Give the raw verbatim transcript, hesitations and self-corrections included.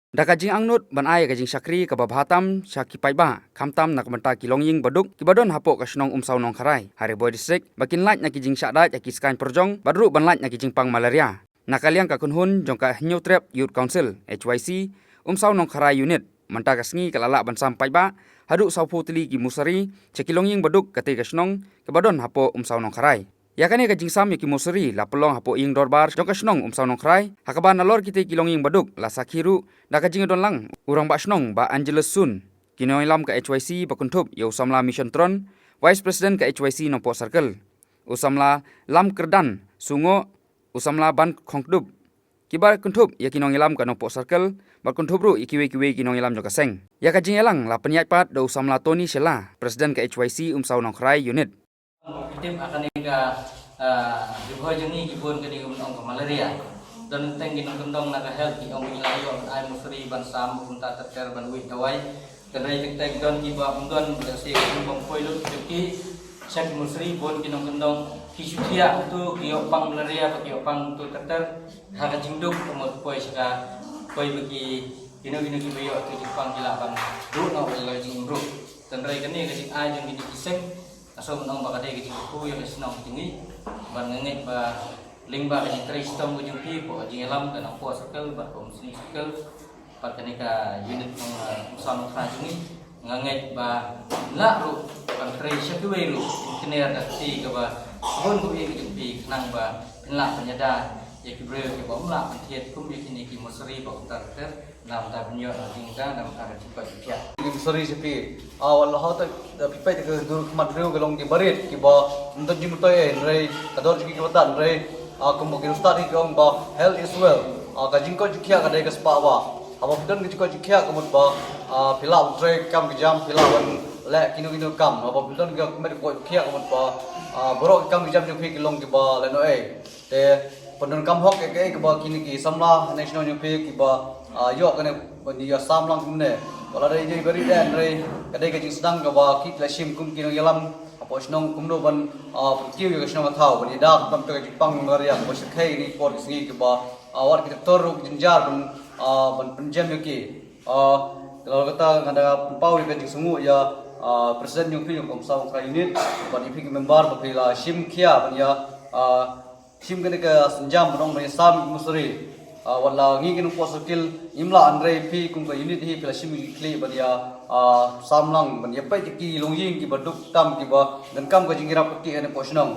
Da ka jingangnud ban ai ka jingshakri kaba bha tam sha ki paidbah, khamtam na ka bynta ki longïing baduk kiba don hapoh ka shnong Umsaw Nongkharai ha Ri Bhoi District, ba kin lait na ki jingshah dait ha ki skaiñ pyrjong bad ruh ban lait na ki jingpang malaria. Na ka liang ka kynhun jong ka Hynñiewtrep Youth Council, H Y C, Umsaw Nongkharai Unit, mynta ka sngi ka la lah ban sam paidbah haduh sawphew tylli ki mosari sha ki longïing baduk katei ka shnong kaba don hapoh Umsaw Nongkharai. Ïa kane ka jingsam ïa ki mosari la pynlong hapoh ïing dorbar jong ka shnong Umsaw Nongkharai, ha kaba nalor kitei ki longïing baduk la sakhi ruh da ka jingdon lang u rangbah shnong Bah Angelus Sun, ki nongïalam ka H Y C ba kynthup ïa u samla Mission Tron, Vice President ka H Y C Nongpoh Circle, u samla Lam Kyrdan Sungoh, u samla Ban Khongkdup, kiba kynthup ïa ki nongïalam ka Nongpoh Circle, bad kynthup ruh ïa kiwei kiwei ki nongïalam jong ka seng. Ïa ka jingïalang la pynïaid pat da u samla Tony Shylla, President ka H Y C Umsaw Nongkharai Unit. Tip ha kane ka, ah, Ri Bhoi jong ngi ki bun kane ka mynong ka malaria. Don teng ki nongkyndong na ka health ki ong ngi la ïoh ai mosari ban sam kumta ter ter ban wit dawai. Hynrei teng teng don kiba ym don, lehse ki bym poi lut jong ki sha ki mosari, bun ki nongkyndong ki shu thiah kumto, ki ïoh pang malaria bad ki ïoh pang kumto ter ter. Ha ka jingduk ka mut poi sha ka, poi ba ki kino kino kiba ïoh kumto jingpang ki lah ban duh noh ïa la ka jingim ruh. Hynrei kane ka jingai jong kine ki seng, nga sngew mynta ba ka dei ka jingkyrkhu ïa ka shnong jong ngi. Bad nga ngeit ba lyngba ka jingtrei shitom ka jong phi, hapoh ka jingïalam ka Nongpoh Circle bad ka Umsning Circle, bad kane ka unit nong, uh, Umsaw Nongkharai jong ngi, nga ngeit ba lah ruh ban trei sha kiwei ruh, kin kner da ka kti kaba bun ka ïing ka jong phi, khnang ba phin lah ban ïada ïa ki briew kiba ym lah ban thied kum ïa kine ki mosari ba kumta ter ter. Namar ta pynïoh na ka jingda, namar ta ka jingkoit jingkhiah. Ki mosari sha phi. Ah, wat la hok ta, da phi peit ka dur khmat briew ka long kiba rit, kiba ym don jingmyntoi ei, hynrei ka dor jong ki kaba tad, hynrei, ah, kumba ki riewstad ki ong ba health is wealth. Ah, ka jingkoit jingkhiah ka dei ka spah ba. Haba phi don ka jingkoit jingkhiah ka mut ba, ah, phi lah ban trei kam ki jam, phi lah ban leh kino kino kam. Haba phi don ka met ka koit jingkhiah ka mut ba, ah, baroh ki kam ki jam jong phi ki long kiba lehnoh ei. Te pyndonkam hok ïa kaei kaba kine ki samla hangne shnong jong phi kiba, ah, ïoh kane ban ïa sam lang kumne. Wat la dei dei ba rit dei, hynrei ka dei ka jingsdang kaba ki la shim kum ki nongïalam hapoh shnong kumno ban, ah, pynkiew ïa ka shnong ka thaw ban ïada khamtam ka jingpang malaria kaba shyrkhei kine ki por ki sngi kiba, ah, wat ki doktor ruh ki jynjar ban, ah, ban pynjem ïa ki. Ah, te la kata nga da pynpaw ïa ka jingsngewnguh ïa, ah, President jong phi jong ka Umsaw Nongkharai Unit bad ïa phi ki member ba phi la shim khia ban ïa, ah, shim kane ka sienjam ban ong ban ïa sam ïa ki mosari. Ah, wat la ngi ki Nongpoh Circle ngim lah, hynrei phi kum ka unit hi phi la shim ïa ki khlieh ban ïa, ah, sam lang ban ïa peit ïa ki longïing kiba duk tam kiba donkam ka jingïarap kti hapoh shnong.